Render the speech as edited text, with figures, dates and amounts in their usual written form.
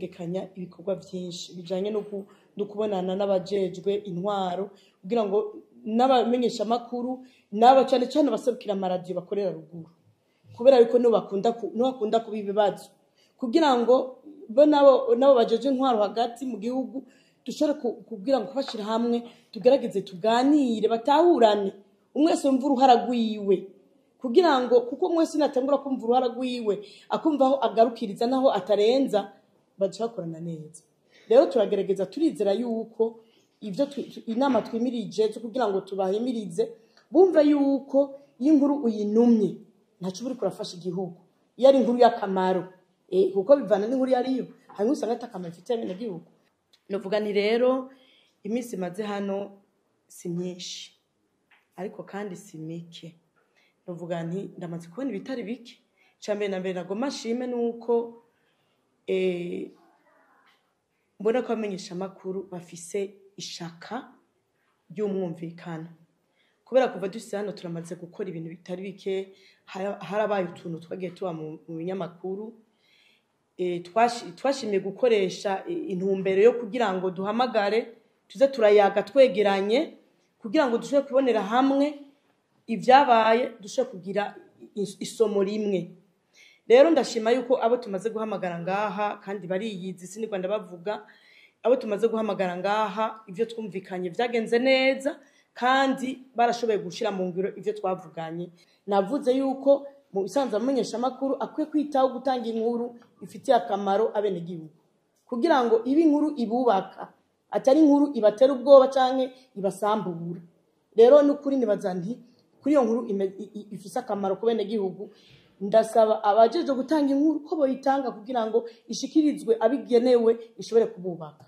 turategekanya ibikorwa byinshi bijanye no kubonana n'abajejwe intwaro, kugira ngo n'abamenyeshamakuru n'aba cane cane abaserukira amaradiyo bakorera ruguru, kubera yuko nibo bakunda kuba ibibazo, kugira ngo bo nabo bajeje intwaro hagati mu gihugu dushobore kugira ngo kubashira hamwe, tugerageze tuganire, batahurane, umwe wese yumve uruhara rwiwe, kugira ngo kuko umwe wese natangura kumva uruhara rwiwe, akumva aho agarukiriza naho atarenza, baca bakorana neza. Rero turagerageza, turizera yuko ivyo inama twimirije zo kugira ngo tubahimirize bumve yuko iyo inkuru uyinumye ntaco uba uriko urafasha igihugu, iyo ari inkuru y'akamaro, kuko bivana n'inkuru iyo ariyo, hanyuma usanga ata kamaro ifitiye abenegihugu. Novuga nti rero iminsi maze hano si myinshi, ariko kandi si mike. Novuga nti ndamaze kubona ibitari bike. Ica mbere na mbere nagomba nshime nuko mbona ko abamenyeshamakuru bafise ishaka ry'umwumvikano, kubera kuva dushitse hano turamaze gukora ibintu bitari bike. Harabaye utuntu twagiye tuba mu binyamakuru, twashimye gukoresha intumbero yo kugira ngo duhamagare tuze turayaga twegeranye, kugira ngo dushobore kubonera hamwe ibyabaye, dushobore kugira isomo rimwe. Rero ndashima yuko abo tumaze guhamagara ngaha, kandi bariyizi, sinigwa ndabavuga, abo tumaze guhamagara ngaha ivyo twumvikanye vyagenze neza, kandi barashoboye gushira mu ngiro ivyo twavuganye. Navuze yuko mu bisanzwe abamenyeshamakuru akwiye kwitaho gutanga inkuru ifitiye akamaro abenegihugu, kugira ngo ibe inkuru ibubaka, atari inkuru ibatera ubwoba canke ibasambura. Rero n'ukuri nibaza nti kuri iyo nkuru ifise akamaro ku benegihugu, ndasaba abajejwe gutanga inkuru ko boyitanga kugira ngo ishikirizwe abigenewe, ishobore kububaka.